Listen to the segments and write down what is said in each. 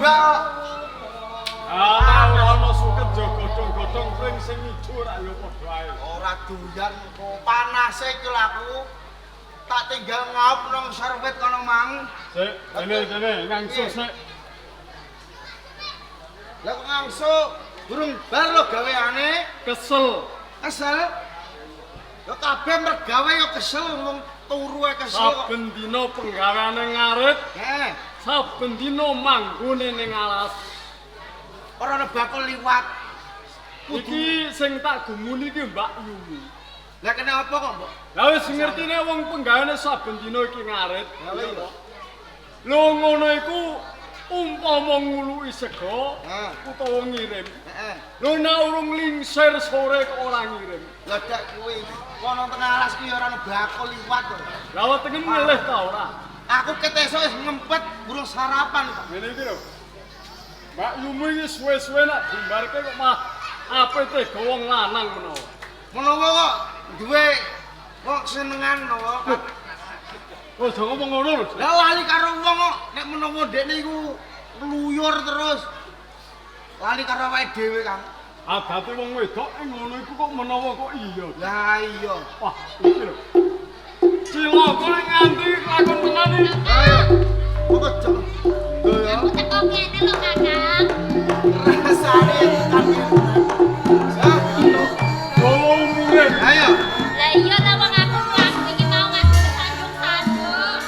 mbak. Ah, ora ono suket jo godhong-godhong pring sing ijo ora ya padha ae. Ora doyan kok panase iki lho aku. Tak tinggal ngaup nang serwit kono mang. Sik, kene kene ngangsu sik. Lah kok ngangsu durung bar lho gaweane. Kesel. Kesel. Ya kabeh mergawe ya kesel wong turu ae kesel kok. Saben dina penggaweane ngarit, Heh, saben dina manggone ning alas. Ora ana bakul liwat. Iki sing tak gumuni iki Mbak Yumi. Lah kena apa kok, Mbok? Lah wis ngertine wong penggaweane saben dina iki ngarit. Lah iya. Lho ngono iku umpama nguluki sego utawa ngirim. Heeh. Lho nek urung lingsir sore kok ora ngirim. Lah dak kuwi kono tengah alas kuwi ora ana bakul liwat kok. Lah wetenge ngelih ta ora? Aku ket esuk wis ngempet burung sarapan kok. Ngene iki lho. Mbak Yumi iki suwe-suwe nak dimbarke kok malah ape tega wong lanang menawa. Menawa kok duwe kok senengan menawa. Oh, aja ngomong ngono lho. Lah lali karo wong kok nek menawa ndekne iku ngluyur terus. Lali karo awake dhewe, Kang. Adate wong wedok ing ngono iku kok menawa kok iya. Lah iya. Wah, iki lho. Cilaka nek nganti lakon tenan iki. Ayo. Kok cok. Lho ya. Aku teko kene lho, Kakang. Rasane tekan kene. Ah, Dawa umure. Ayo. Lah iya ta wong aku mlaku iki mau ngasih kesandung-sandung.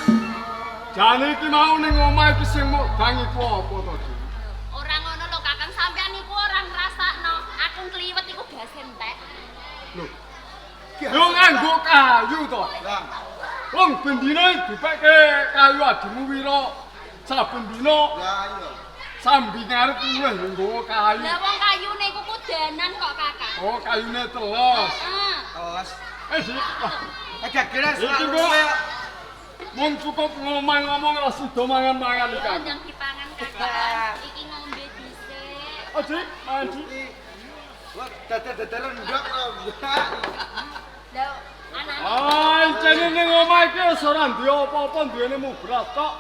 Jane iki mau ning omah iki sing mok dang iku apa to, Dik? Ora ngono lho, Kakang, sampean iku ora ngrasakno. Aku kliwet iku gas entek. Lho. Yo nganggo kayu to. Lah, Wong bendina dipekke kayu adimu wira saben dina lah iya. Sambi ngarep luwih yo nggawa kayu. Lah wong kayune iku kudanan kok, Kakang. Oh, kayune teles. Heeh. Teles. Eh, Dik. Wah, Eh gegeres Iki kok mung cukup ngomong-ngomong ora sida mangan-mangan iki. Yo ndang dipangan, Kakang. Iki ngombe dhisik. Oh, Dik, mangan Dik. Wah, dadar-dadaran ndok to. Lah anane Ah, jane ning omah iki wis ora duwe apa-apa, duwene mung beras tok.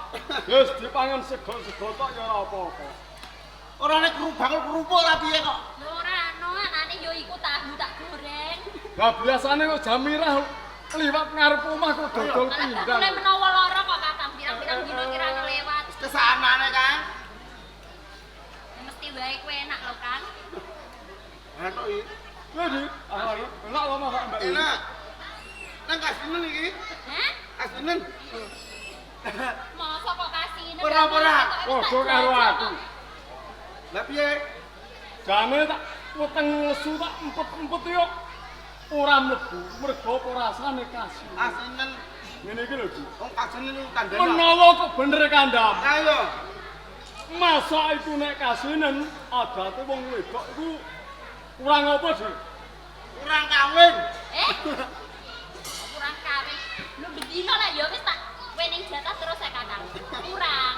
Wis dipangan sego-sego tok ya ora apa-apa. Ora nek bakul kerupuk lah piye kok. Lho ora ono, anane yo iku tahu tak goreng. Lah biasane kok Jamirah liwat ngarep omah kok dodol Malah pindang. bakule menawa lara kok, Kakang, pirang-pirang dina kira lewat. Kesanane, Kang. Ya mesti wae kowe enak lho, Kang. Enak iki. Lho, Dik, ah, enak lho masak Mbak. Enak. Nang kasinen iki, Hah? kasinen. Masa kok kasine? Ora, ora. Padha karo aku. Lah piye? Jane tak weteng lesu tak empet-empet yo ora mlebu mergo apa rasane kasih. Kasinen. Ngene iki lho, Dik. Wong kasinen iku tandane. Menawa kok bener kandham. Ayo. Masa iku nek kasinen adate wong wedok iku kurang apa, Dik? Kurang kawin. Eh? Kurang kawin. Lu bedino lah ya wis tak wening jatah terus ya, Kakang. Kurang.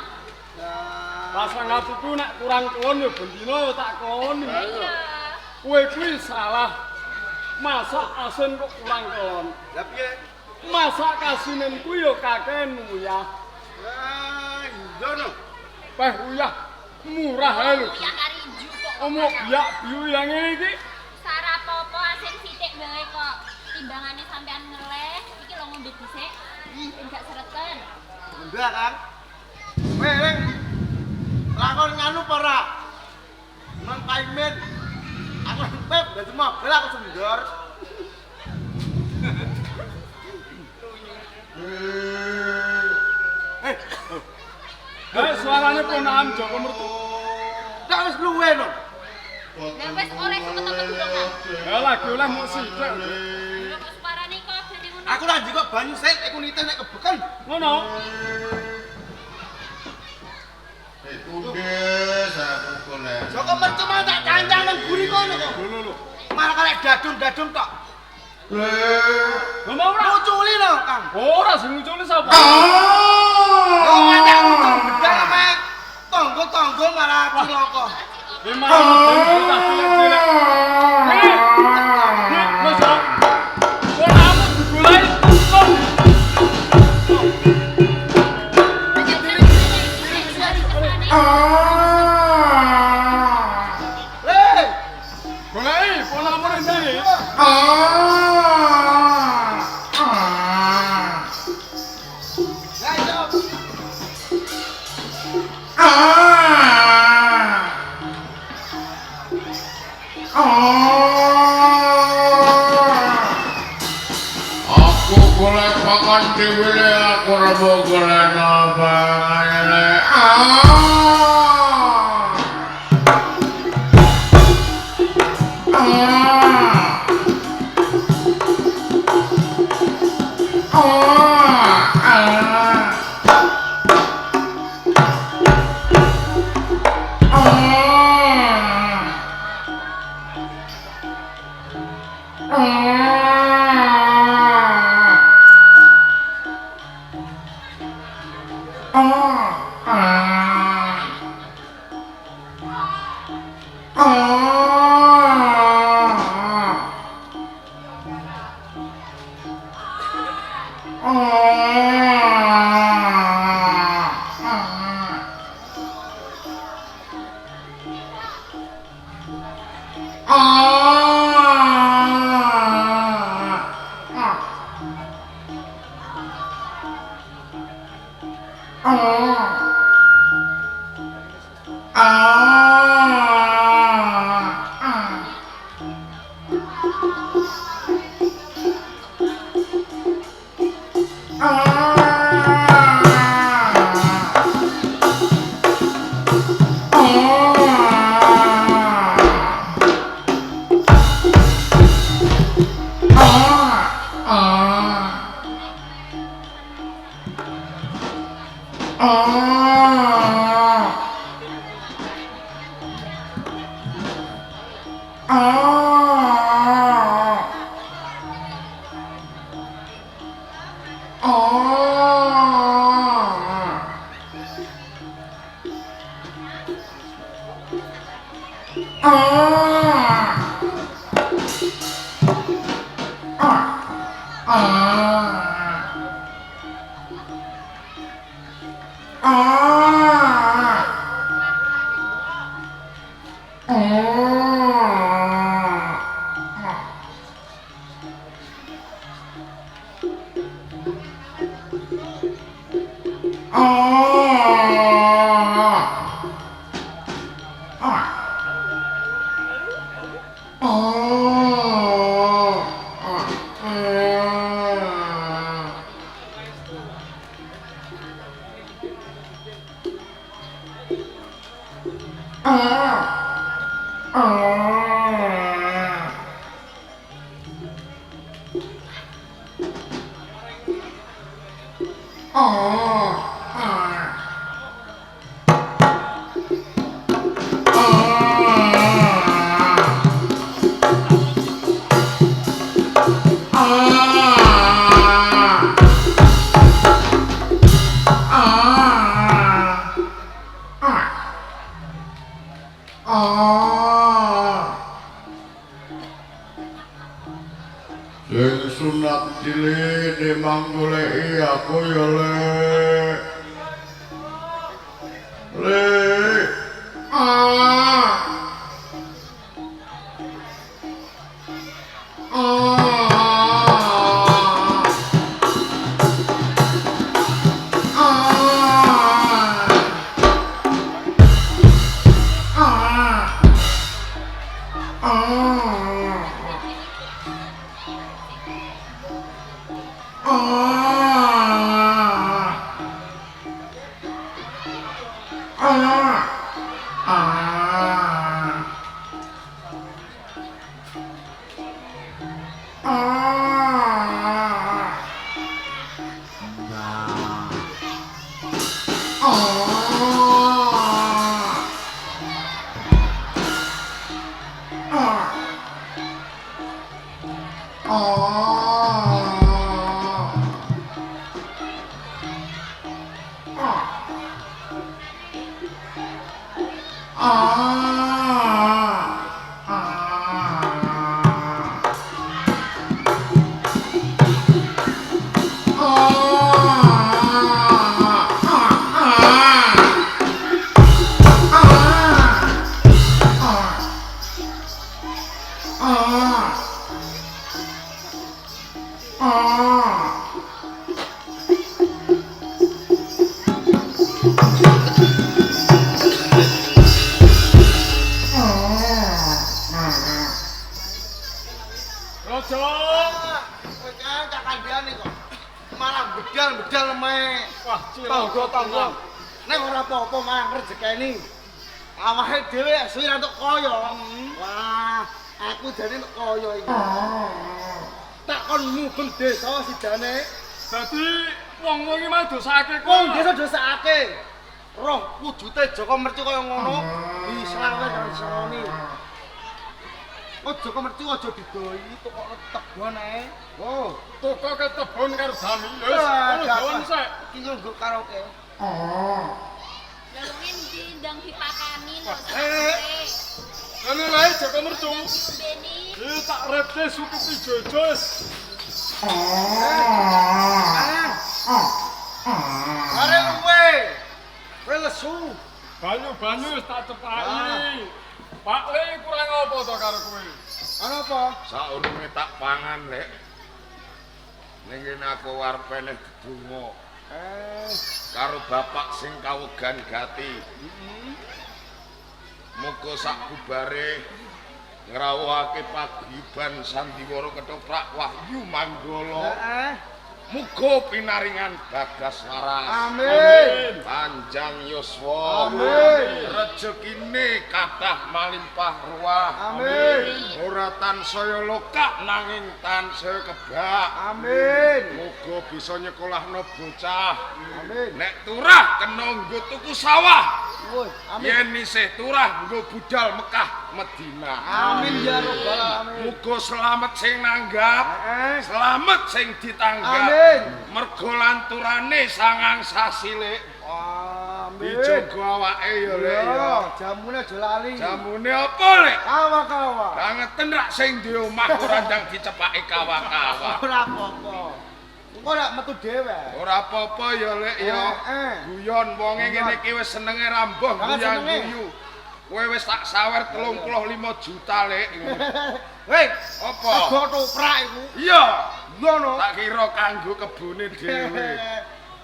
Lah. Pasang atiku nek kurang kelon ya bendina ya tak keloni. Lah iya. Kowe kuwi salah. Masak asin kok kurang kelon. Lah piye? Masak kasinen kuwi ya kakean uyah. Lah iya no. Peh uyah murah ae lho. Uyah kari kok. Omong biak biu yang ngene iki. Sarapopo asin sithik wae kok. Timbangane sampean ngeleh, iki lho ngombe dhisik. Ben gak sereten. Enggak, Kang. Kowe ring lakon nganu apa ora? Nang Paimin. Aku pep dadi mobil aku sendor. Eh. Eh, suarane ponakan Joko Mertu. Tak wis luwe no. Lah wis oleh temen-temen durung, Kang. Ya lagi oleh mung sithik. Lho kok suarane kok dadi ngono. Aku lah njikok banyu sik iku nitih nek kebeken. Ngono. Kundes aku golek. Joko Mertu malah tak cancang nang guri kono kok. Lho lho lho. Malah karek dadung-dadung tok. Lho mau ora? Nguculi lho, Kang. Ora sing nguculi sapa? Lho ngantek ngucul bedal sama tangga-tangga malah cilaka. Memang bocah cilik-cilik. Nih, nih, Mas. Ora aku digoleki tutun. Ah. dhewe le aku ora golekno pangane le. Sing sunat cilik nemang goleki aku ya le. Le. Bedal-bedal omahe. Wah, Tangga-tangga. Nek ora apa-apa mang rezekeni. Awake dhewe suwi ra entuk kaya. Wah, aku jane entuk kaya iki. Tak kon mubeng desa sidane. Dadi wong-wong iki mah dosake kowe. Wong desa dosake. Roh wujute Joko Mercu kaya ngono, dislawer karo diseroni. Oh Joko Mercu aja didoi, tukokno tebon ae. Oh, tukoke tebon karo dami. Wis, ngono doan sik. Iki nggo karaoke. Lah wong endi ndang dipakani lho. Eh. Ngene lae Joko Mercu. Diombeni. Iki tak repte suket ijo-ijo wis. Ah. Are luwe. Kowe lesu. Banyu-banyu wis tak cepaki. Pak Le kurang apa to karo kowe? Ana apa? Saurunge tak pangan, Lek. Ning kene aku arep eneh dedonga karo bapak sing kawegan gati. Muga sak bubare ngrawuhake paguyuban sandiwara ketoprak Wahyu Manggala. Heeh. Muga pinaringan bagas waras. Amin. Panjang yuswa. Amin. Rezekine kathah malimpah ruah. Amin. Ora tansaya lokak nanging tansaya kebak. Amin. Muga bisa nyekolahno bocah. Amin. Nek turah kena nggo tuku sawah. Woi, amin. Yen isih turah nggo budal Mekah Madinah. Amin ya rabbal alamin. Muga selamet sing nanggap, Heeh. selamet sing ditanggap. Amin. Mergo lanturane sangang sasi, Lek. Amin. Dijaga awake ya, Lek ya. Iya, jamune aja lali. Jamune apa, Lek? Kawa-kawa. Bangeten rak sing di omah ora ndang dicepaki kawa-kawa. Ora apa-apa. Engko rak metu dhewe. Ora apa-apa ya, Lek ya. Guyon wonge ngene iki wis senenge ramboh Banget guyan senenge. guyu. Kowe wis tak sawer 35 juta, Lek. Hei, Apa? sego toprak iku. Iya, Iya no. tak kira kanggo kebune dhewe.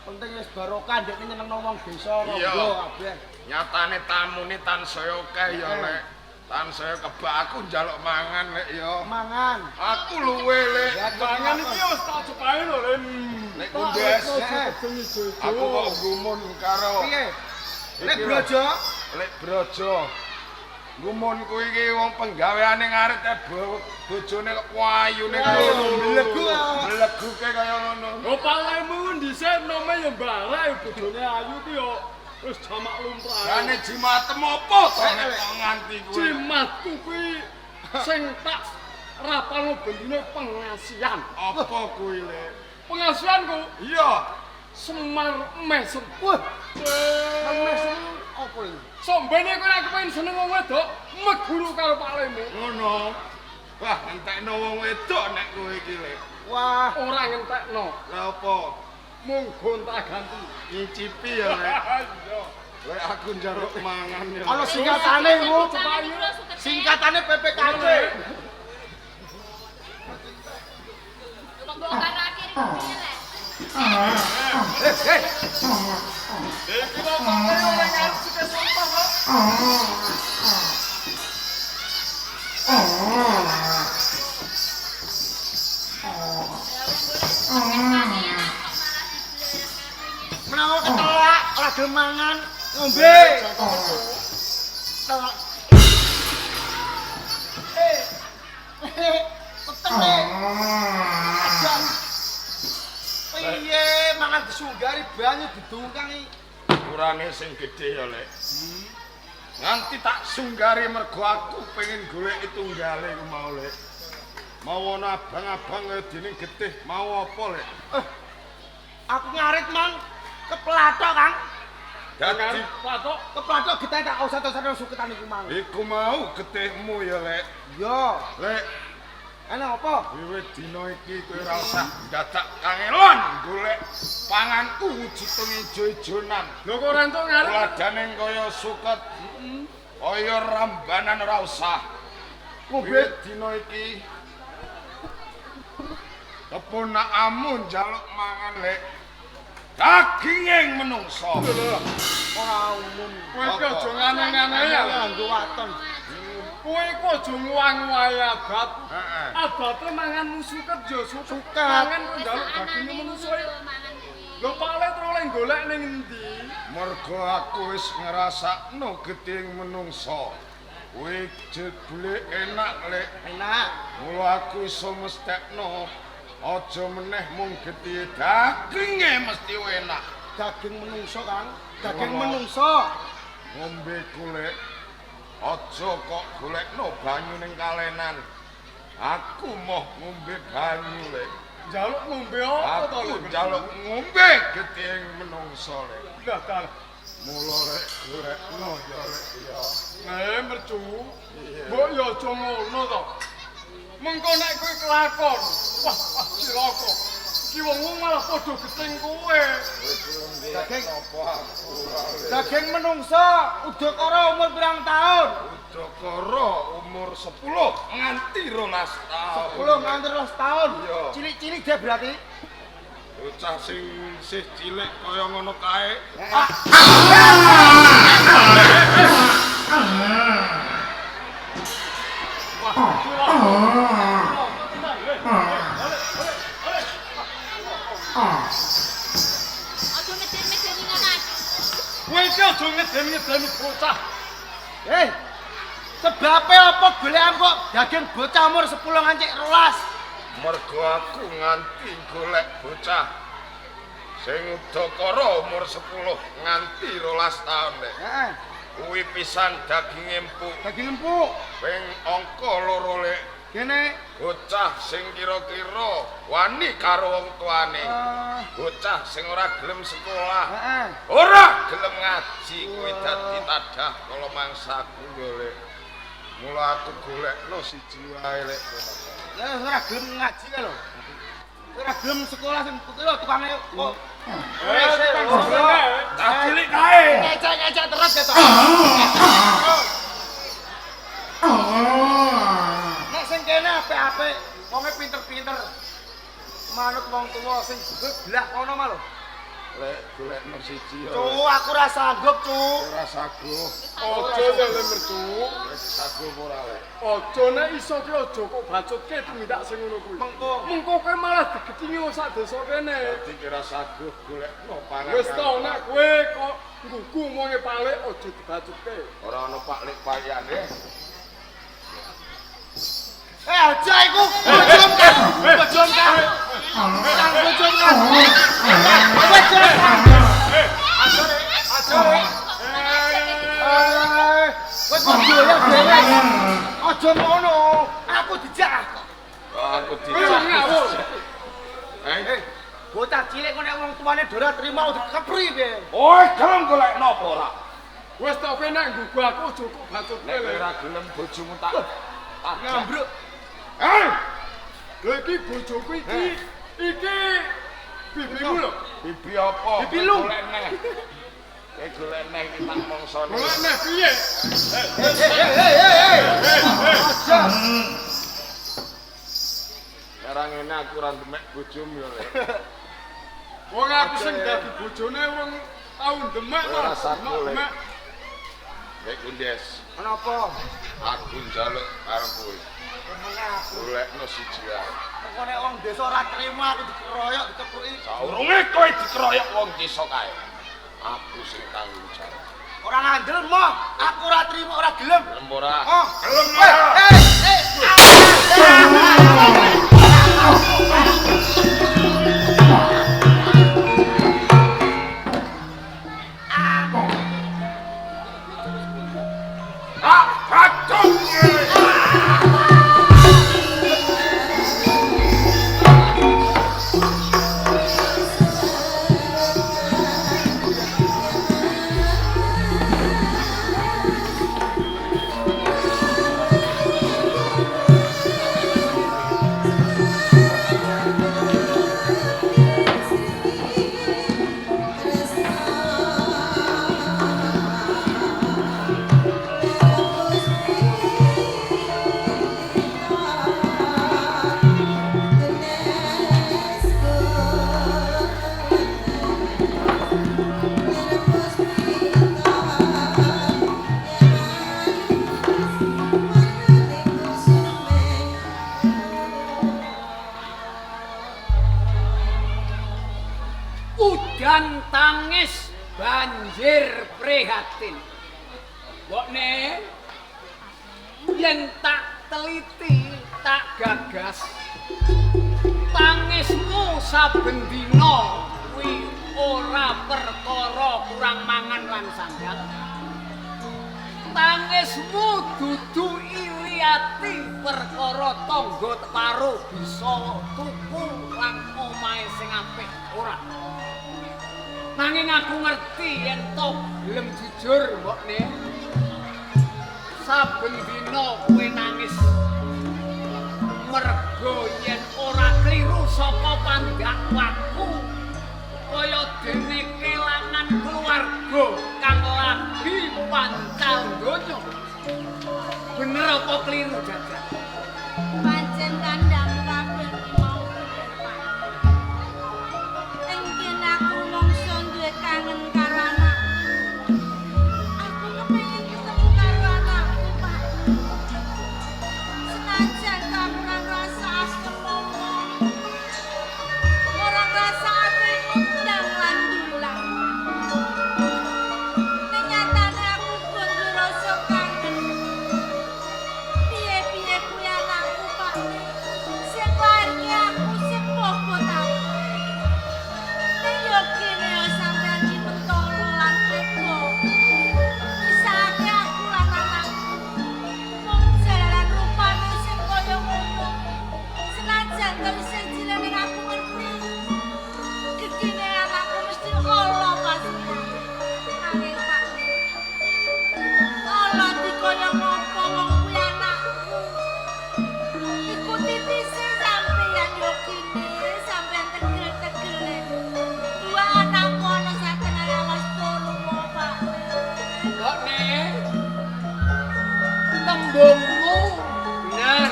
Penting wis barokah ndekne nyenengno wong desa Iya. ronggo kabeh. Nyatane tamune tansaya akeh ya, Lek. Tansaya kebak aku njaluk mangan, Lek ya. Mangan. Aku luwe, Lek. Mangan iki wis tak cepaki lho, Le. Lek kundes, Tebon ijo-ijo. aku kok gumun karo Piye? Lek Iki lho. brojo, Lek Brojo. Gumun kuwi iki wong penggaweane ngarit e bojone kok wayune ngono. mlegu. Mleguke kaya ngono. Lho Pak Lemu dhisik nome ya mbarek bojone ayu ki ya wis jamak lumrah. Jane jimatem apa to nek kok nganti kuwi? Jimatku kuwi sing tak rapalno bendine pengasihan. Apa kuwi, Lek? Pengasihanku Iya. Semar Mesem. Wah, mesem apa iki? Sombene kowe nek kepengin seneng wong wedok, meguru karo Pak Lemu. Ngono. Wah, entekno wong wedok nek kowe iki, Lek. Wah, Ora ngentekno, Lah apa? mung gonta-ganti. Nyicipi ya, Lek. Iya. Lek aku njaluk mangan ya. ana singkatane iku. Pangan iku lho sukete. Singkatane PPKC. Kok mbok karaoke iku piye, Lek? Eh, eh. Iki kok Pak Le ora ngarep suke sampah kok. Lah wong golek suket pangeran kok malah diblerak karo ngene. Menawa ketelak ora gelem mangan, ngombe. Telak. Eh. Peteng eh. Aja. Piye mangan disunggari banyu didungkangi. Ukurane sing gedhe ya, Lek. Nganti tak sunggari mergo aku pengen goleki tunggale iku mau, Lek. Mau ana abang-abang kaya dening getih, mau apa, Lek? Aku ngarit mang keplathok, Kang. Dadi Patok Keplathok getih tak osat-osat suketan iku mang. iku mau getihmu ya, Lek. Iya. Lek, Ana apa? wiwit dina iki kowe ora usah dadak kangelan golek panganku wujud ijo-ijonan. Lho kok ora entuk ngarep? Tuladane kaya suket. Kaya rambanan ora usah. Ngombe Wiwit dina iki keponakamu njaluk mangan, Lek. Daginging menungsa. ora umum. Kowe iki aja ngane-ngane ya. Nganggo waton. Kowe iku aja nguwang-nguwahi adat. Heeh. Adate mangan suket ya suket. Suket. Mangan kok Wis njaluk sak daginge anane menungso ngono ya. lho mangan kuwi. golek ning endi? Mergo aku wis ngrasakno getih menungsa. Kuwi jebule enak, Lek. Enak. Mula aku iso mestekno aja meneh mung getihe daginge mesti enak. Daging menungso, Kang. Daging menungso. Ngombe golek. Aja kok golekno banyu ning kalenan. Aku moh ngombe banyu, Lek. Njaluk ngombe apa to, Aku Lek? njaluk ngombe getihe menungso, Lek. Lah, dalah. Mula rek golekno ya, Lek ya. Mercu. Mbok ya aja ngono to. Mengko nek kowe kelakon, wah, wah cilaka. Iki wong-wong malah padha geting kowe. Daging Apa aku ora, Lek? Daging menungso udakara umur pirang tahun? Udakara umur 10 nganti 12 tahun. 10 nganti 12 tahun. Iya. Cilik-cilik deh berarti. Bocah sing isih cilik kaya ngono kae. Ah. Aja meden-medeni ngono aku. Kowe iki aja ngeden-ngedeni bocah. Eh. Sebabe apa golekan kok daging bocah umur 10 nganti 12? Mergo aku nganti golek bocah sing udakara umur 10 nganti 12 taun, Lek. Heeh. Kuwi pisan daginge empuk. Daging empuk. Ping angka loro, Lek. Kene Bocah sing kira-kira wani karo wong tuane. Bocah sing ora gelem sekolah. Heeh. Ora gelem ngaji kuwi dadi tadah kala mangsaku yo, Lek. Mula aku golekno siji wae, Lek. Ya ora gelem ngaji kae lho. Ora gelem sekolah sing kuwi lho tukange kok. Tukang sekolah kae. Cah cilik kae. Ngecek-ngecek terus ya to. Nek sing kene apik-apik, wonge pinter-pinter. Manut wong tuwa sing belah kono mah lho. Lek golekno siji yo. Cu, aku ora sanggup, Cu. Ora saguh. Aja ya Le Mercu. Wis saguh ora, Lek. Aja nek iso ki aja kok bacutke tumindak sing ngono kuwi. Mengko. Mengko kowe malah digetingi wong sak desa kene. Dadi kira saguh golekno pangan. Wis to nek kowe kok nggugu omonge palik aja dibacutke. Ora ana Pak Lek payane. Eh, aja iku. Bojom kan. Bojom kan. Kang bojom kan. Bojom kan. Aja, Rek. Eh, wis kok doyan dhewe. Aja ngono. Aku dijak kok. Aku Kowe dijak. ngawur. Eh, Bocah cilik kok nek wong tuane ora trima dikepri piye. oh, gelem golekno apa ora? Wis to kowe nek nggugu aku aja kok bacutke. Nek Le. ora gelem bojomu tak Ngambruk. Eh, Lho iki bojoku iki iki bibimu lho. bibi apa? Bibi lu. Golek neh. Kowe golek neh iki tak mongsone. Golek neh piye? Eh, eh, eh, eh, eh. Aja. Ora ngene aku ora demek bojomu ya, Lek. Wong aku sing dadi bojone wong tau demek Ora malah saku, Le. demek. Lek Kundes, Kenapa? aku njaluk karo kowe. Golekno siji wae. Mengko nek wong desa ora trima aku dikeroyok, dikepruki. Saurunge kowe dikeroyok wong desa kae. Aku sing tanggung jawab. Ora ngandel moh, aku ora trima, ora gelem. Gelem ora? Oh, Gelem Eh, ora? eh, eh. Tak bacot kowe. Ah! Udan tangis banjir prihatin. Mbokne yen tak teliti, tak gagas, tangismu saben dina kuwi ora perkara kurang mangan lan sandang. Tangismu dudu iri ati perkara tangga teparo bisa tuku lan omahe sing apik ora. Nanging aku ngerti yen to gelem jujur mbokne. Saben dina kowe nangis mergo yen ora kliru saka pandakwaku kaya dene kelangan keluarga kang lagi pancal donya. Bener apa kliru Jajan? Pancen kandhamu kabeh ki mau bener, Pak. Ing kene aku mongso duwe kangen karo anakku. Aku kepengin ketemu karo anakku, Pak. Senajan aku ora ngrasakake ngomong. Ora ngrasakake ngundang lan dulang. Ning nyatane aku uga duwe rasa kangen. Piye-piye kuwi anakku, Pak. Sing lairke aku, sing bobot aku. Ning yo kene yo sampeyan ki mentolo lan tega. Misake aku lan anakku. Mung jalaran rupane sing kaya ngono. Senajan to isih cilik ning aku ngerti. Gedene anakku mesti ala pasti. Nanging Pak, ala dikaya ngopo wong kuwi anakku. Iku titise sampeyan yo kene, sampeyan tegel-tegele. Dua anakku ana satengah alas Purwo, Pak. Mbokne, tembungmu bener.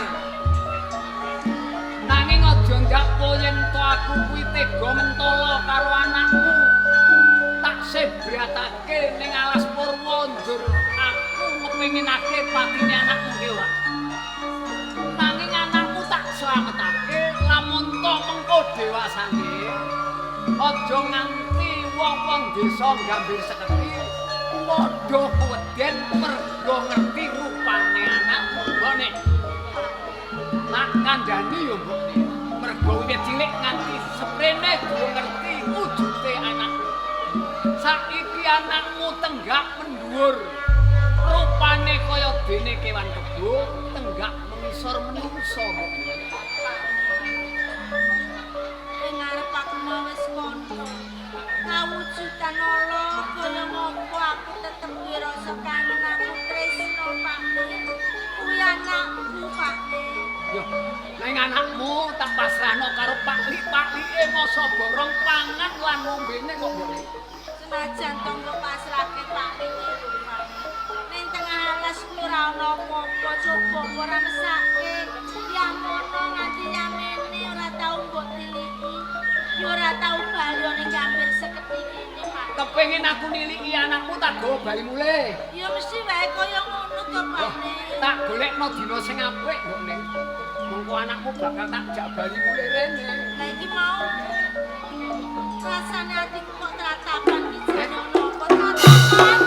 Nanging aja ndakwa yen to aku kuwi tega mentolo karo anakmu. Tak sebratake ning alas Purwo njur aku ngepinginake patine anakmu ki ora. Nanging anakmu tak slametake lamun to mengko dewasane. Aja nganti wong-wong desa nggambir seketi padha keweden mergo ngerti rupane anakmu mbokne. Tak kandhani yo mbokne. Mergo wiwit cilik nganti seprene durung ngerti wujute anakmu. Saiki anakmu tenggak mendhuwur. Rupane kaya dene kewan kebo tenggak mengisor menungso mbokne. Ing ngarep aku mau wis kono. Kawujudan ala kaya ngopo aku tetep duwe rasa kangen aku tresno, Pak. Kuwi anakku, Pak. Yo, nang anakmu tak pasrahno karo Pak Lik, Pak Like masa borong pangan lan ngombene kok mbokne. Senajan to mbok pasrahke Pak Lik lho, Pak. Ning tengah alas kuwi ora ana apa-apa, coba ora mesake. Yamono nganti yamene ora tau mbok tiliki. Ya ora tau bali ning gambir seketi ngene, Pak. Kepengin aku niliki anakmu tak gawa bali mulih. Ya mesti wae kaya ngono to, Pak. Tak golekno dina sing apik mbokne. Mengko anakmu bakal tak jak bali mulih rene. Lah iki mau rasane atiku kok tratapan iki jane ono apa tratapan.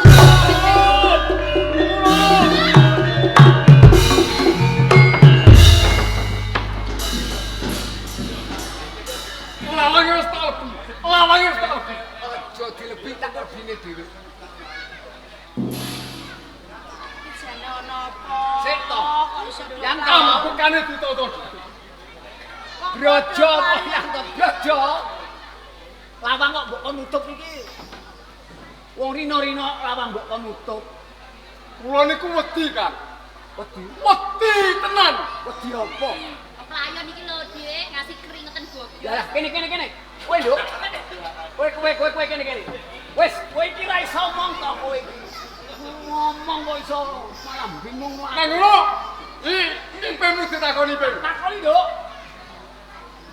Lawange wis tak lebi. Lawange wis tak lebi. Aja dilebi tak lebine dhewe. Iki jane ono apa? Sik to. Kok iso Yang Ambekane ditoto. Kok Brojo padha apa yang to brojo? Lawang kok mbok kon nutup iki. Wong rino-rino lawang mbok kon nutup. Kula niku wedi, Kang. Wedi. Wedi tenan. Wedi apa? Pelayon iki lho, Dik, ngasih keringetan goblok. Ya lah, kene kene kene. Kowe nduk. Kowe kowe kowe kowe kene kene. Wis, kowe iki ra iso omong to kowe iki. Ngomong kok iso malah bingung Nang aku. ngono. Iki impemu ditakoni, Pem. Takoni, Nduk.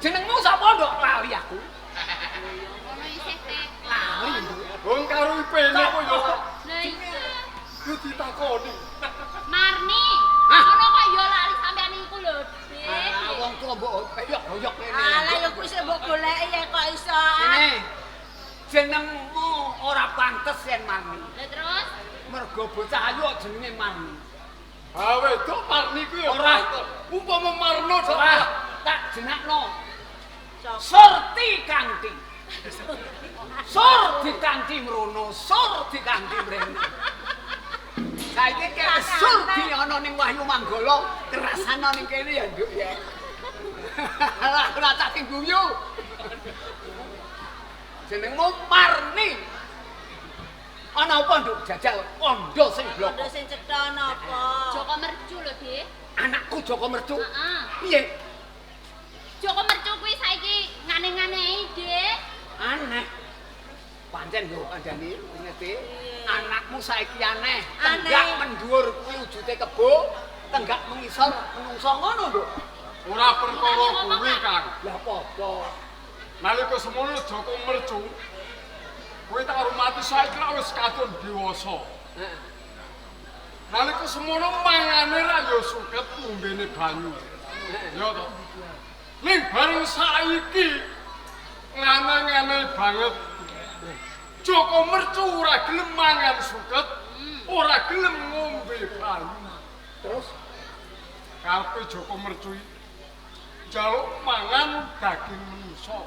Jenengmu sapa, Nduk? Lali aku. Ngono isih teko. Lali, Nduk. Wong karo ipene kok ya. Lah iya. Yo ditakoni. Marni. Hah? Ngono kok ya lali sampean iku lho, Dik. Ah, wong tuwa mbok oyok-oyok kene. Alah ya kuwi sing mbok goleki ya kok iso. Kene. Jenengmu ora pantes yen Marni. Lah terus Mergo bocah ayu kok jenenge Marni. Ha wedok Marni ku ya Ora. Umpama Marno Ora tak jenakno. Surti Kanti. Sur dikanti mrono, sur dikanti mrene. Saiki kene surti ana ning Wahyu Manggala, kerasana ning kene ya, Nduk ya. Lah ora tak guyu. Jenengmu Marni. Ana apa, Nduk? Jajal kondo sing bloko. Kondo sing cetha napa? Joko Mercu lho, Dik. Anakku Joko Mercu. Heeh. Piye? Joko Mercu kuwi saiki ngane-nganehi, Dik. Aneh. Pancen yo kandhani ngerti. Anakmu saiki aneh. Aneh. Tenggak mendhuwur kuwi wujude kebo, tenggak mengisor menungso ngono, Nduk. Ora perkara kuwi, Kang. Lah apa-apa. Nalika semono Joko Mercu kuwi tak rumati saiki lak wis kadung dewasa. Heeh. Nalika semono mangane ra ya suket ngombene banyu. Ya to. Ning bareng saiki ngane-ngane banget. Joko Mercu ora gelem mangan suket, ora gelem ngombe banyu. Terus Karepe Joko Mercu iki njaluk mangan daging manusa.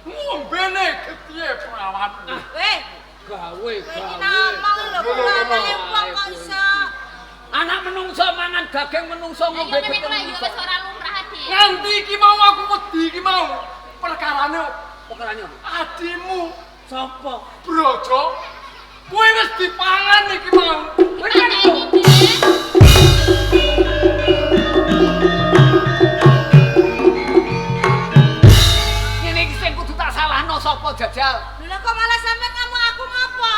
Ngombene getihe prawan. Weh, gawe kowe iki gawe. ngomong lho, kok anake wong kok iso. Anak menungso mangan daging menungso Ayo ngombe ngene getih kuwi ya menungso. wis ora lumrah, Dik. Nganti iki mau aku wedi iki mau. Perkarane Perkarane apa? adimu Sapa? Brojo kuwi wis dipangan iki mau. Kowe Anake iki, Dik. Ngene iki sing kudu tak salahno sapa jajal? Lho kok malah sampean ngamuk aku ngopo?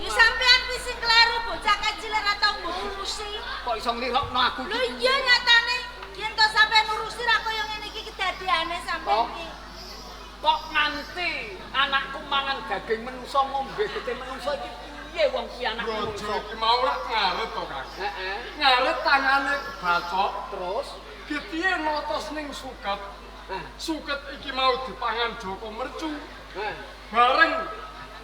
Ya sampean kuwi sing kleru bocah kecil ora tau mbok urusi. Kok iso nglirokno aku Lho iki? iya nyatane yen to sampean urusi ra kaya ngene iki kedadiane sampean Kok? iki. Kok nganti anakku mangan daging menungso ngombe getih menungso iki piye wong kuwi anak Brojo menungso? iki mau lak ngaret to, Kang. Heeh. Ngaret tangane kebacok, Terus getihe notos ning suket. Hah. Suket iki mau dipangan Joko Mercu. Hah. Bareng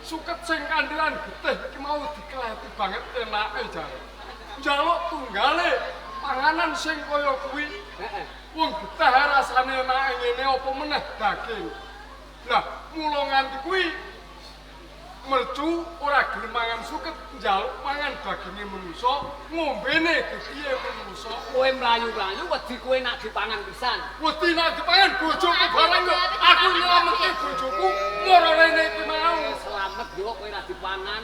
suket sing kandilan getih iki mau dikleti banget enake jare. Njaluk tunggale panganan sing kaya kuwi. Heeh. Wong getih rasane enake ngene apa meneh daging. Lah, mula nganti kuwi Mercu ora gelem mangan suket, njaluk mangan daginge manusa, ngombene getihe manusa. Kowe mlayu-mlayu wedi kowe nak dipangan pisan. Wedi nek dipangan bojoku bareng yo, aku nyelametke bojoku mara rene iki mau. Selamat yo kowe ra dipangan.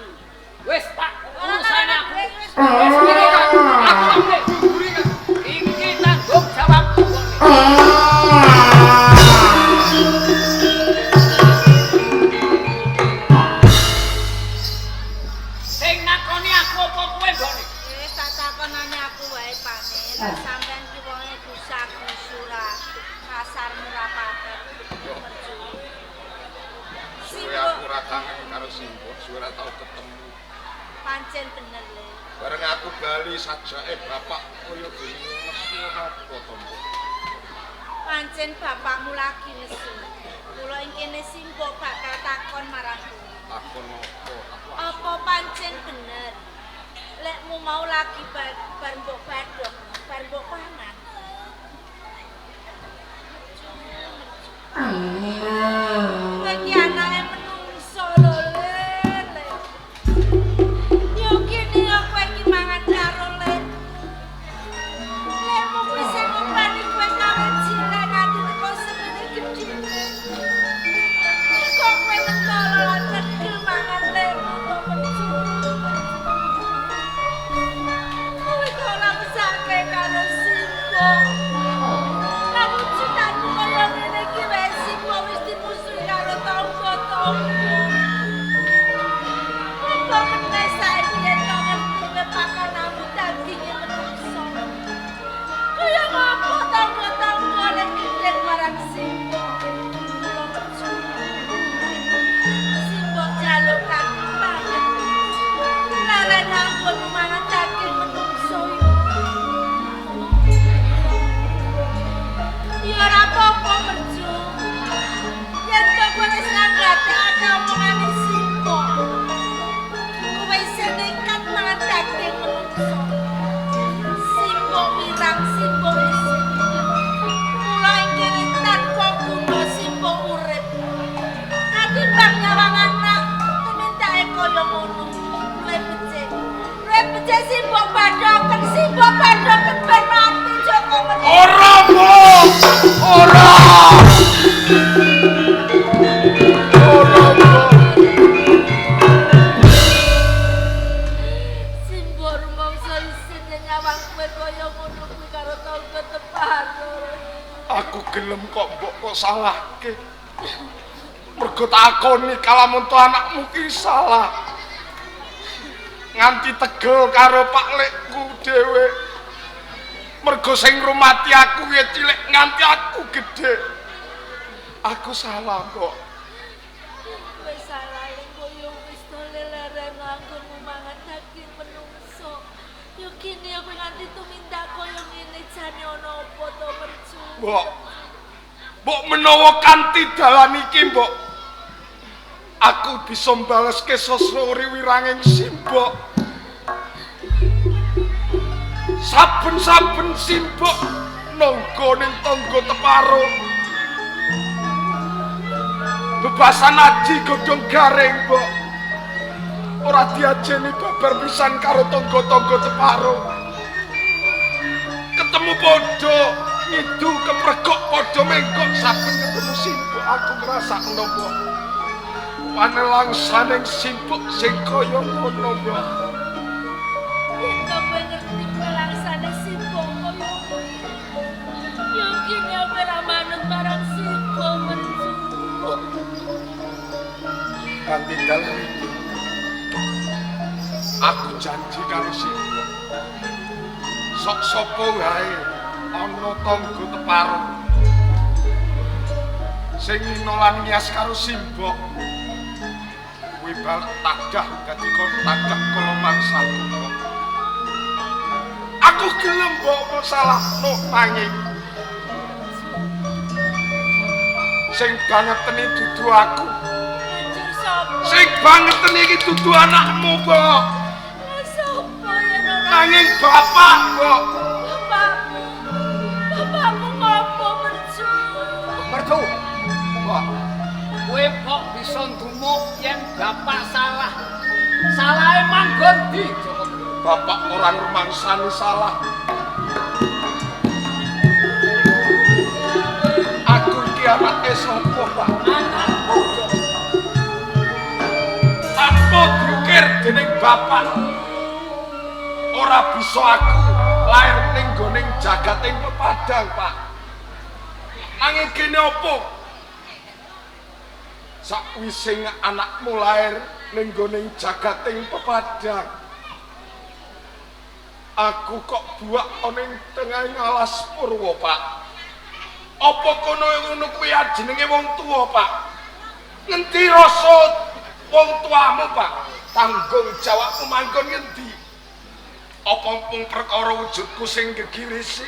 Wis tak Ora urusan aku. wis wis. Wis ngono Kang, aku tak mburi Kang. Iki tanggung jawabku kok. Sing nakoni aku apa kowe mbokne? Wis tak takonane aku wae Pakne. Lah sampean ki wonge gusak-gusura. Kasar murah pater. Mercu. Suwe aku ora kangen karo Simbok, suwe ora tau ketemu. Pancen bener le. Bareng aku bali sajake bapak kaya dene nesu apa to, Mbok? Pancen bapakmu lagi nesu. Kula ing kene Simbok bakal takon marang kowe. Takon apa? Aku Apa pancen bener? Lekmu mau lagi bar, bar mbok badhok, bar mbok pangan. Kowe iki anake menungso lho, Le. Le. Yo kene yo kowe iki mangan karo lekmu. Lekmu kuwi sing ngopeni kowe kawit cilik nganti teko semene gedhene. Kok kowe mentolo lan cedhil mangan lekmu kok mercu. Kowe kok ora mesake karo Simbo. Kamu cintaku kaya ngene iki wae Simbo wis dimusuhi Tegese simbok badhoken, simbok badhoken ben mati Joko Mercu. Ora, Mbok. Ora. Ora, Mbok. Simbok rumangsa isin yen nyawang kowe kaya ngono kuwi karo tangga teparo. Aku gelem kok mbok kok salahke. Mergo takoni kalamun to anakmu ki salah. Nganti tegel karo Pak Lekku dhewe. Mergo sing ngrumati aku ya cilik nganti aku gedhe. Aku salah kok. Kowe salah ning koyo wis to leleren anggonmu mangan daging menungso. Yo kene kowe nganti tumindak kaya ngene jane ana apa to Mercu? Mbok. Mbok menawa kanthi dalan iki, Mbok. Aku bisa mbaleske sosro wiranging simbok. Saben-saben simbok nangga ning tangga teparo. Bebasan aji godhong garing, Mbok. Ora diajeni babar pisan karo tangga-tangga teparo. Ketemu padha ngidu kepregok padha menggok saben ketemu simbok aku ngrasakno, Mbok. Panelangsaning simbok sing kaya ngono, Mbok. Yen to kowe ngerti pelangsane simbok kaya ngono. Yo kene aku ora manut marang simbok Mercu. Kanthi dalan iki aku janji karo simbok. Sok sapa wae ana tangga teparo sing ngino lan ngias karo simbok kuwi bal tadah dadi kon tadah kala mangsaku, Mbok. Aku gelem mbok apa salahno nanging sing bangeteni dudu aku. Banjur sapa? Sing bangeteni iki dudu anakmu, Mbok. Lah sapa yen ora Nanging bapak, Mbok. bapakmu? Bapakmu ngopo Mercu? Mercu, Mbok, kowe kok bisa ndumuk yen bapak salah. Salahe manggon ndi, Joko? Bapak ora ngrumangsani salah. Aku iki anake sapa, Pak? Anakku, Joko. Tanpa diukir dening bapak. Ora bisa aku lair ning nggoning jagating pepadang, Pak. Nanging kene apa? Sakwise anakmu lair ning nggoning jagating pepadang, aku kok buak ana ing tengahing alas Purwa, Pak. Apa kono ngono kuwi jenenge wong tuwa, Pak? Ngendi rasa wong tuamu, Pak? Tanggung jawabmu manggon ngendi? Apa mung perkara wujudku sing gegirisi?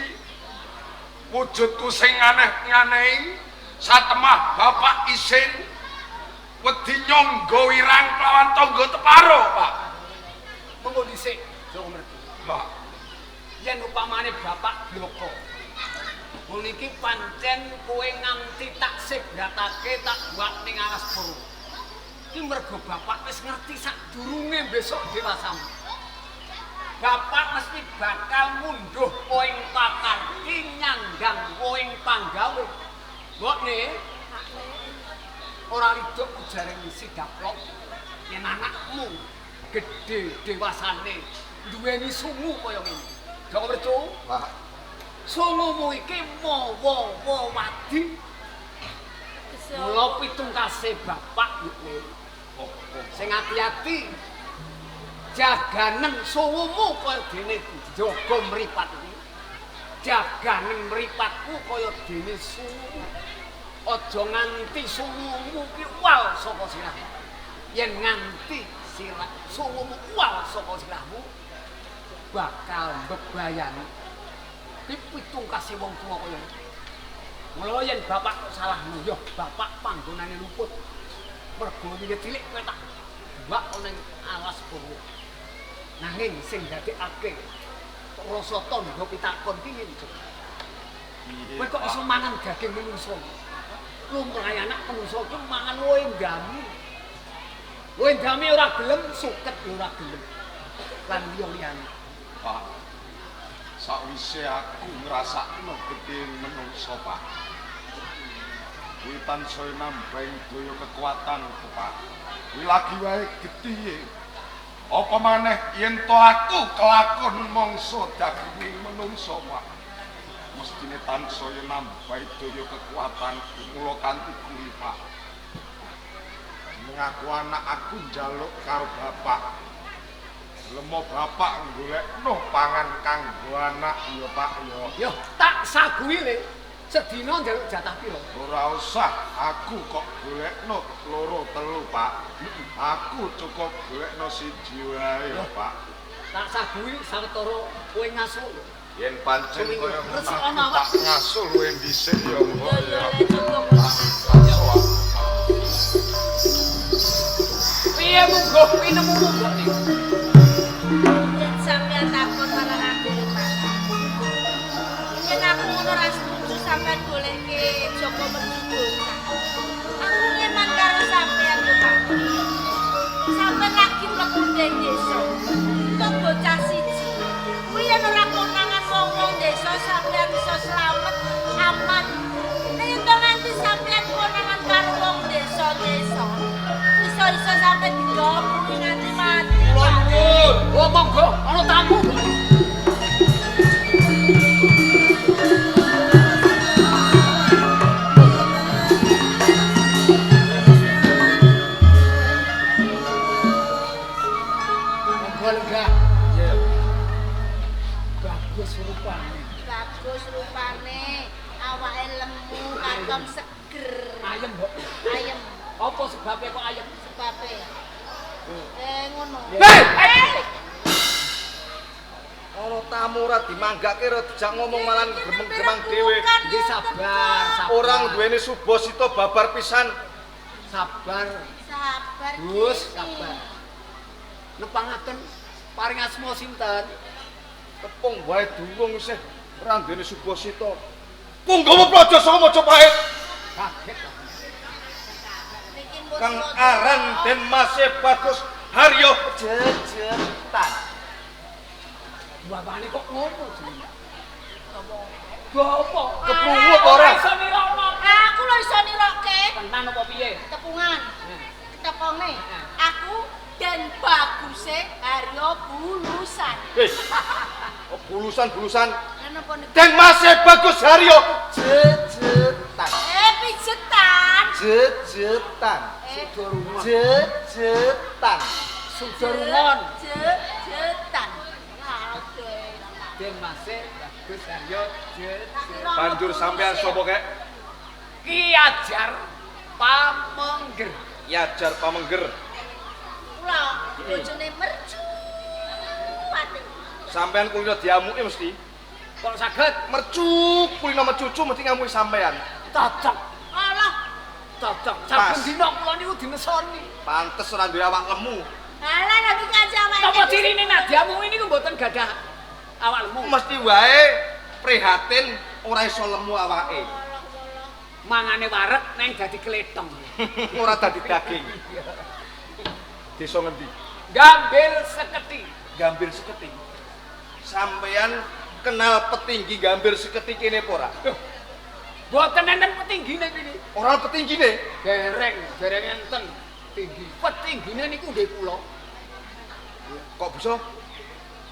Wujudku sing aneh-nganehi? Satemah bapak isin wedi nyangga wirang kelawan tangga teparo, Pak. Mengko dhisik, Joko Mercu. Pak, Yen upamane bapak bloko. Wong iki pancen kowe nganti tak sebratake tak buak ning alas Purwa. Iki mergo bapak wis ngerti sadurunge besok dewasamu. Bapak mesti bakal munduh poing pakarti nyandang poing panggawe. Mbokne ora riduk ujare ngisi daplok yen anakmu gedhe dewasane duweni sungu kaya ngene. Joko Mercu, Pak, sungumu iki mawa wadi. Mula pitungkase bapak yukne. Sing ati-ati jaganen sungumu kaya dene jaga mripat iki. Jaganen mripatku kaya dene sungumu. Aja nganti sungumu ki uwal saka sirahmu. Yen nganti sirah sungumu uwal saka sirahmu bakal mbebayani. Ki pitungkase wong tuwa kaya ngene. Mula yen bapak kok salah nguyuh, bapak panggonane luput. Mergo wiwit cilik kowe tak buak ning alas Purwa. Nanging sing ndadekake rasa tandha pitakon ki ngene, Cuk. Kowe kok iso mangan daging menungso? Lumrahe anak menungso ki mangan wohe ndami. Wohe ndami ora gelem, suket ya ora gelem. Lan liya-liyane. Pak, sakwise aku ngrasakno gedhe menungso, Pak. Kuwi tansaya nambahi daya kekuatanku, Pak. Kuwi lagi wae gedhe. Apa maneh yen to aku kelakon mangsa daginge menungso, Pak. Mestine tansaya nambahi daya kekuatanku mula kanthi kuwi, Pak. Mengaku anak aku njaluk karo bapak. Lemo bapak golekno pangan kanggo anak ya, Pak ya. Yo, tak saguhi le. Sedina njaluk jatah pira? Ora usah, aku kok golekno loro telu, Pak. Aku cukup golekno siji wae ya, Pak. Tak saguhi sawetara kowe ngasul. Yen pancen kaya ngono aku tak ngasul luwih dhisik ya, Mbok ya. Piye munggo pinemu mbok niku? Yen sampeyan takon marang aku lho, Pak. Yen aku ngono ra setuju sampeyan goleke Joko Mercu bocah. Aku ngeman karo sampeyan lho, Pak. Sampeyan lagi mlebu ning desa. Entuk bocah siji. Kuwi yen ora konangan wong-wong desa sampeyan iso slamet aman. Nek yen to nganti sampeyan konangan karo wong desa-desa, iso-iso sampe digombrungi nganti mati. Kula nuwun. Oh monggo, ana tamu. Monggo lenggah. Iya. Bagus rupane. Bagus rupane, awake lemu, katon seger. Ayem, Mbok. Ayem. Apa sebabnya kok ayem? Sebabe. Ngono. Hei! Ana tamu ora dimanggake ora dijak ngomong malah gremeng-gremeng dhewe. Nggih sabar, sabar. Ora duweni subasita babar pisan. Sabar. Sabar. Gus, sabar. Nepangaken paring asma sinten? Tepung wae durung isih ora duweni subasita. Punggawa Praja saka Majapahit. Kaget. Kang aran Den Mase Bagus Haryo Jejetan. Bapakne kok ngono jenenge? Bapak Keprungu apa ora? Iso nirokno. Aku lho iso nirokke. Tenan apa piye? Tepungan. Ketepone. Aku Den Baguse Haryo Bulusan. Wis. Oh, bulusan-bulusan. Lah napa niku? Den Mase Bagus Haryo Jejetan. Pijetan. Jejetan. Sudarungon. Jejetan. Sudarungon. Jejetan. Den Mase Bagus Haryo Jejetan. Banjur sampean sapa kek? Ki Ajar Pamengger. Ki Ajar Pamengger. Kula bojone mercu. Ati. Sampean kulino diamuki mesti. Kok saged? Mercu kulino mecucu mesti ngamuki sampean. Cocok. Alah, cocok. Saben dina kula niku dinesoni. Pantes ora duwe awak lemu. Alah nek iki aja awake. Napa cirine nek diamuki niku mboten gadah awak lemu? Mesti wae prihatin ora iso lemu awake. Mangane wareg neng dadi kletong. Ora dadi daging. Desa ngendi? Gambir Seketi. Gambir Seketi. Sampean kenal petinggi Gambir Seketi kene apa ora? Mboten enten petinggine niki. Ora petinggine? Dereng, dereng enten tinggi. Petinggine niku nggih kula. Kok bisa?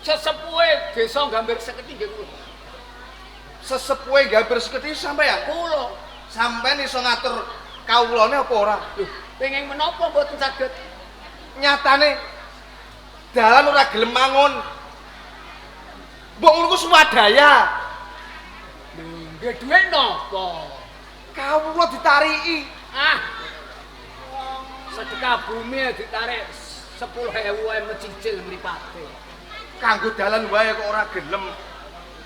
Sesepuhe desa Gambir Seketi nggih kula. Sesepuhe Gambir Seketi sampean? Kula. Sampean iso ngatur kawulane apa ora? Lho, penging menapa mboten saged? Nyatane dalan ora gelem mangun. Mbok ngono ku swadaya. Lho, nggih dhuwit napa? Kawula ditariki. Ah. Sedekah bumi ditarik 10.000 wae mecicil mripate. Kanggo dalan wae kok ora gelem.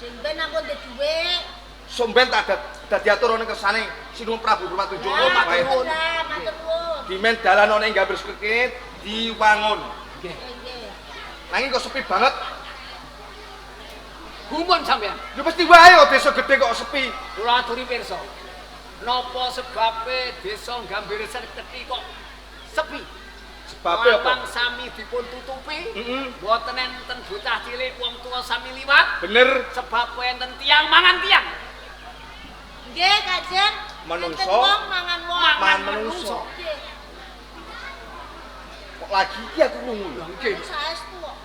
Jemben aku ndek dhuwit. Somben tak dadi atur ana kersane Sinuwun Prabu Purwatunjung. Matur nuwun. Matur nuwun. Dimen dalan ana ing Gambir Seketi diwangun. Nggih. Nanging kok sepi banget. Gumun sampean. Ya mesti wae kok desa gedhe kok sepi. Kula aturi pirsa. Napa sebabe desa Gambir Seketi kok sepi? Sebabe apa? Lawang sami dipun tutupi. Mboten enten bocah cilik wong tuwa sami liwat. Bener. Sebab enten tiyang mangan tiyang. Nggih, Kanjeng. Menungso. Wong mangan wong. Mangan menungso. Nggih. Kok lagi iki aku krungu lho. Nggih. Saestu kok.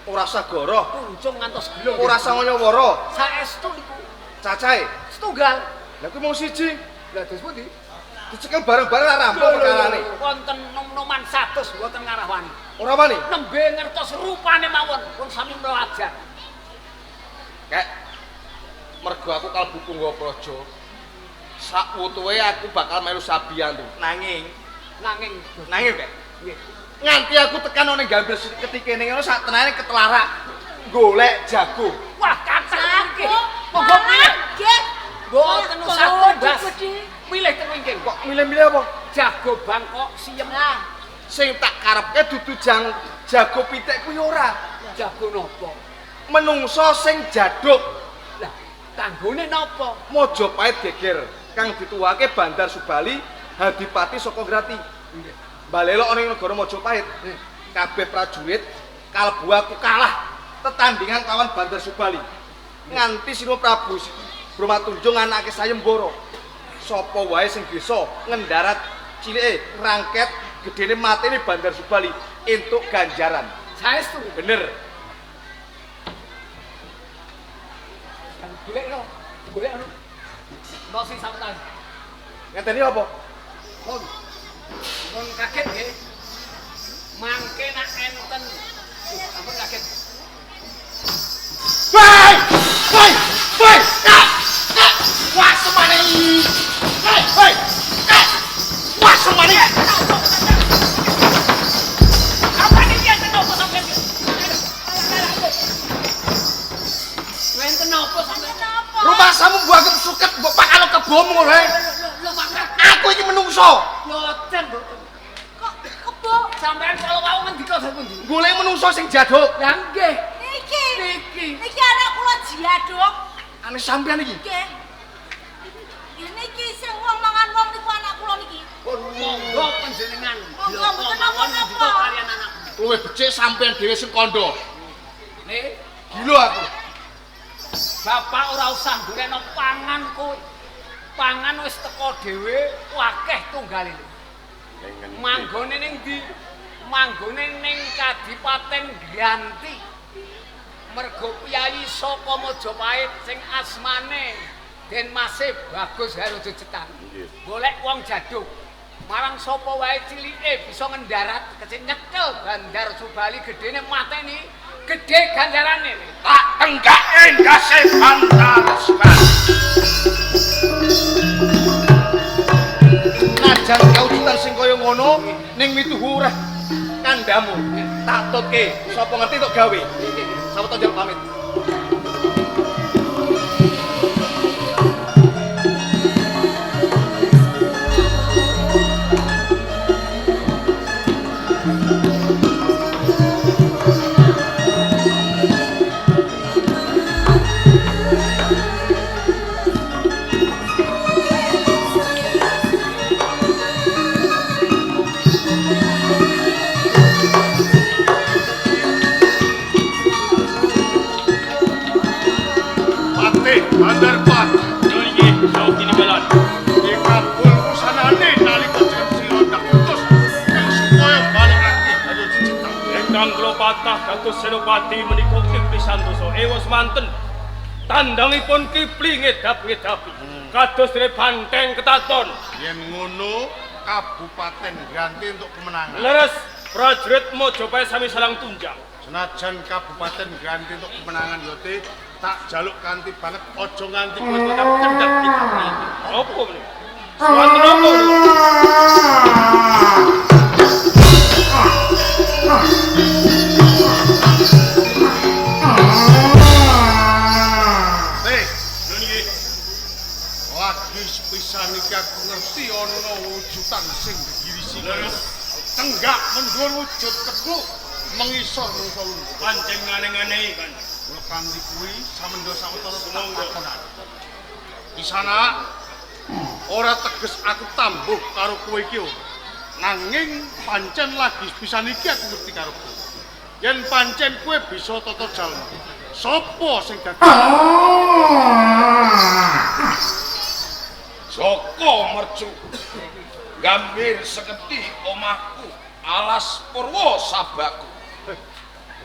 Ora usah goroh, Kunjung ngantos gelo. ora usah ngayawara. Saestu niku Cacahe. setunggal. Lah kuwi mung siji. Lah dos pundi? Dicekel bareng-bareng ra rampung perkarane. Wonten nom-noman 100 mboten ngarah wani. Ora wani. Nembe ngertos rupane mawon pun sami melajar. Kek mergo aku kalbu Punggawa Praja. Sakwutuhe aku bakal melu sabiyantu. Nanging, Nanging nanging kek. nggih. Nganti aku tekan nang Gambir ketikene ngono sak tenane ketelarak golek jago. Wah, kathah niki. Jago. Monggo pilih. Nggih. Mboten usah tumbas. Milih teng wingking. Kok milih-milih apa? Jago Bangkok siem. Lah, Sing tak karepke dudu jang jago pitik kuwi ora. Jago napa? Menungso sing jaduk Lah, kanggone napa? Mojopahit geger kang dituwake Bandar Subali Hadipati saka Grati. Nggih. Balelo ana ing negara Mojopahit. Nggih. Kabeh prajurit kalebu aku kalah tetandingan lawan Bandar Subali. Nganti Sino Prabu Brahmatunjung anake Sayembara. Sapa wae sing bisa ngendarat cilike rangket gedene matene Bandar Subali entuk ganjaran. Saestu. Bener. Kang golekno, golekno. No sing sampeyan. Ngenteni apa? Pun. Pun kaget nggih. Mangke nak enten. Ampun kaget. Woi! Woi! Woi! Kak! Kak! Wah semane! Woi! Woi! Kak! Wah semane! Apa niki enten napa sampeyan? Enten napa sampeyan? kenapa? Rumah samu mbok suket mbok pakalo kebomu ngono ae. Lho makan. Aku iki menungso. Mboten, mboten. Kok kebo? Sampeyan kalau wau ngendika sapundi? Golek menungso sing jaduk. Lah nggih. Niki. Niki. Niki anak kula jaduk. Ane sampean iki. Nggih. Ya niki sing wong mangan wong niku anak kula niki. Pun monggo panjenengan. Monggo, mboten napa-napa. Ngendika kaliyan anak. Luwih becik sampean dhewe sing kandha. Nih, Gila aku. bapak ora usah golekno pangan kowe. Pangan wis teko dhewe, akeh tunggale. Manggone ning ndi? Manggone ning Kadipaten Granti. Mergo piyayi saka Majapahit sing asmane Den Mase Bagus Harojo Cetan. Golek wong jaduk. Marang sapa wae cilike bisa ngendarat kecil nyekel Bandar Subali gedene mateni, gedhe ganjarane. Tak tenggake ndase Bandar Subali. Najan kawujudan sing kaya ngono ning mituhu ora kandhamu. Tak tutke, sapa ngerti tok gawe. Sapa tok njaluk pamit. Patih Bandar Pat. Nggih, saut tinimbalan. Dikabul usanane nalika sira tak utus kang supaya balekake banyu cicitang. Ingkang kula patah dados senopati menika Kipli Santoso ewa semanten. Tandangipun Kipli ngedap-ngedapi. Kados dene banteng ketaton. Yen ngono Kabupaten Granti untuk kemenangan. Leres prajurit Mojopahit sami salang tunjang. Senajan Kabupaten Granti untuk kemenangan yote tak jaluk kanthi banget aja nganti kowe tetep cendhek iki. Apa menika? Wonten apa menika? Hei, nggih. Lagi sepisan iki aku ngerti ana wujudan sing digirisi. Tenggak mendhuwur wujud kebo mengisor mungsa lungguh. Pancen ngane-nganehi Kanjeng. Kula kanthi kuwi samendha sawetara tak takonan. Kisana ora teges aku tambuh karo kowe iki ora. Nanging pancen lagi pisan iki aku ngerti karo kowe. Yen pancen kowe bisa tata jalma, sapa sing dadi Joko Mercu gambir seketi omahku alas Purwo sabaku.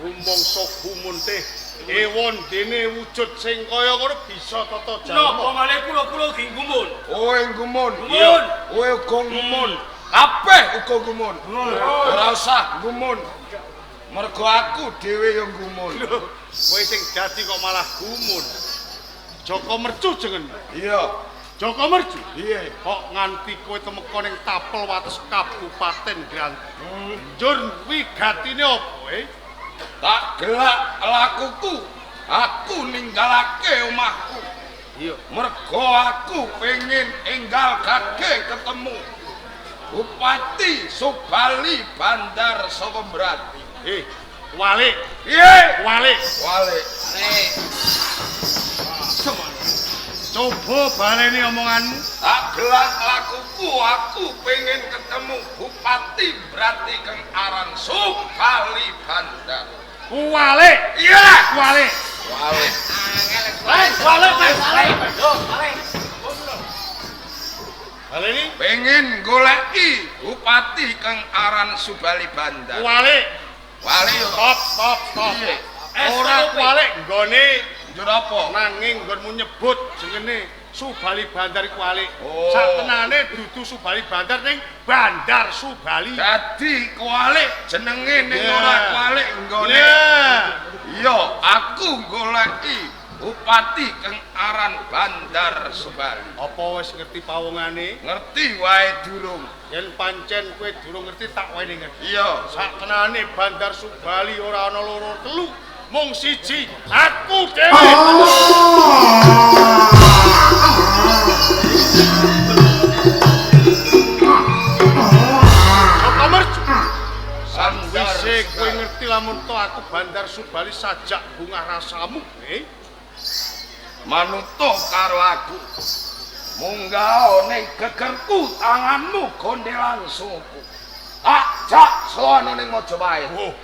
Rumangsa gumun teh ewon dene wujud sing kaya ngono bisa tata jalma. Napa malih kula-kula ugi gumun? Kowe gumun. Gumun. Kowe uga gumun. Kabeh uga gumun. Ora usah gumun. Mergo aku dhewe ya gumun. Kowe sing dadi kok malah gumun. Joko Mercu jeneng. Iya. Joko Mercu. Iya. Kok nganti kowe temeka ning tapel wates Kabupaten Granti. Njur wigatine apa, eh? Tak gelak lakuku, aku ninggalake omahku. Iya. Mergo aku pengen enggal gage ketemu Bupati Subali Bandar saka Brati. Walik. Piye? Walik. Walik. Coba baleni omonganmu. Tak gelak lakuku, aku pengen ketemu Bupati Brati kang aran Subali Bandar. Walik. Iya. Walik. Walik. Walik, walik, Yo, walik. Baleni pengen goleki Bupati kang aran Subali Bandar. Walik. Walik yo. Stop, stop, stop. Ora walik nggone njur apa? Nanging nggonmu nyebut jenenge Subali Bandar iku walik. Oh. Satenane dudu Subali Bandar ning Bandar Subali. Dadi kualik jenenge ning Yeah. ora kualik nggone. Iya, aku goleki Bupati kang aran Bandar Subali. Apa wis ngerti pawongane? Ngerti wae durung. Yen pancen kowe durung ngerti tak wae ngerti. Iya. Satenane Bandar Subali ora ana loro telu, mung siji, aku dhewe. Joko Mercu. Sawise kowe ngerti lamun to aku Bandar Subali sajak bungah rasamu, eh? Manuto karo aku. Munggah ning gegerku tanganmu gondelan sungku. Tak jak sono ning Majapahit. Oh,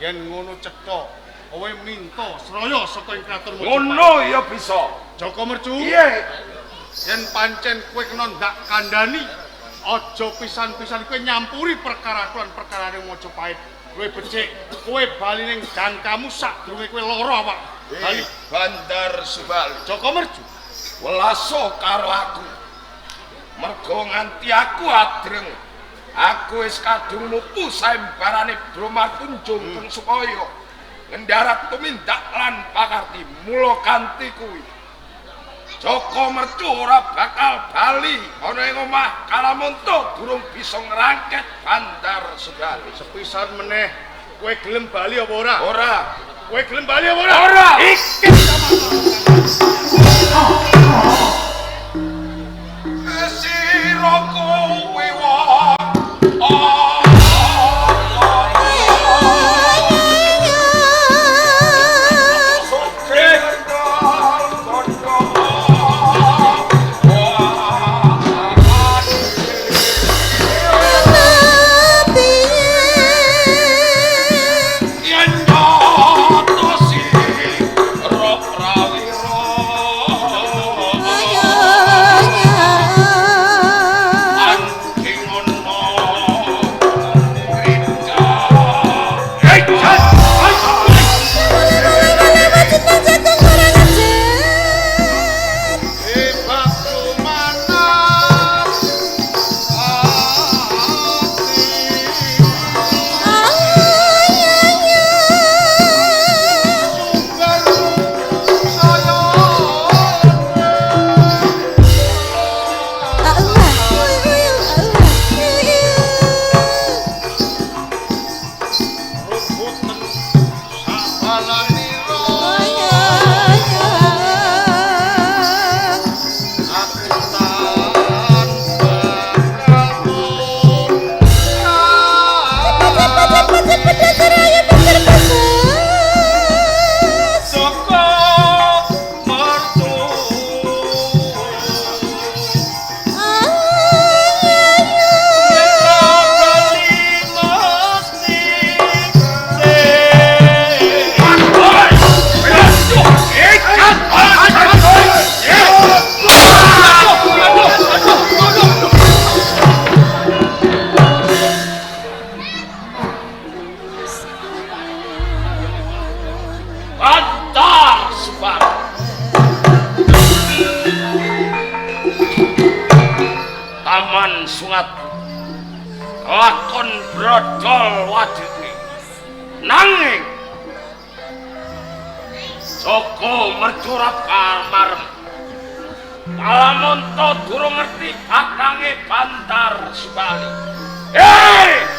yen ngono cetha, kowe minta sraya saka ing kraton Majapahit. Ngono ya bisa. Joko Mercu. Piye? Yen pancen kowe kena ndak kandhani, aja pisan-pisan kowe nyampuri perkara lan perkarane Majapahit. Kowe becik, kowe bali ning jangkamu sadurunge kowe lara awak. Bali Bandar Subali. Joko Mercu. Welaso karo aku. Mergo nganti aku adreng. Aku wis kadung mutu saembarane Brahma Tunjung Keng Sukaya ngendarat tumindak lan pakarti mula kanthi kuwi. Joko Mercu ora bakal bali ana ing omah Kalamunto durung bisa ngrangket Bandar Subali. Sepisan meneh kowe gelem bali apa ora? Ora. Kowe gelem bali apa ora? Ora. Iki Sira kowe wong yen Kelawan sungatku. Kelakon brodol wajeke. Nanging Joko mercurap kamarem. Kalamonto durung ngerti batange Bantar Subali. Hei!